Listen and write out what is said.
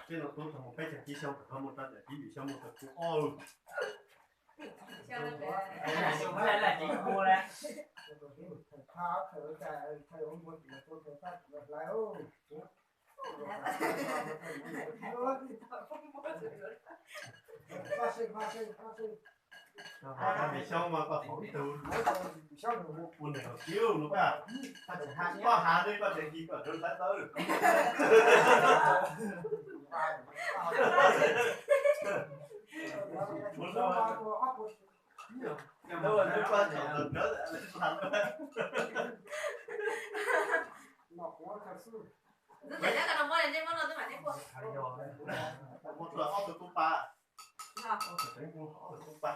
Tej no tub tau mus peb caug tsib xyoo, tau mus rau caum tsib yim xyoo mus tau kuv ob. Xyoo mas koj thaum ib tug ua niam kiv no, koj tseem hais koj hais li koj tseem hlawv tawv. Muab rau ob tug tub pa. Ob tug tub pa.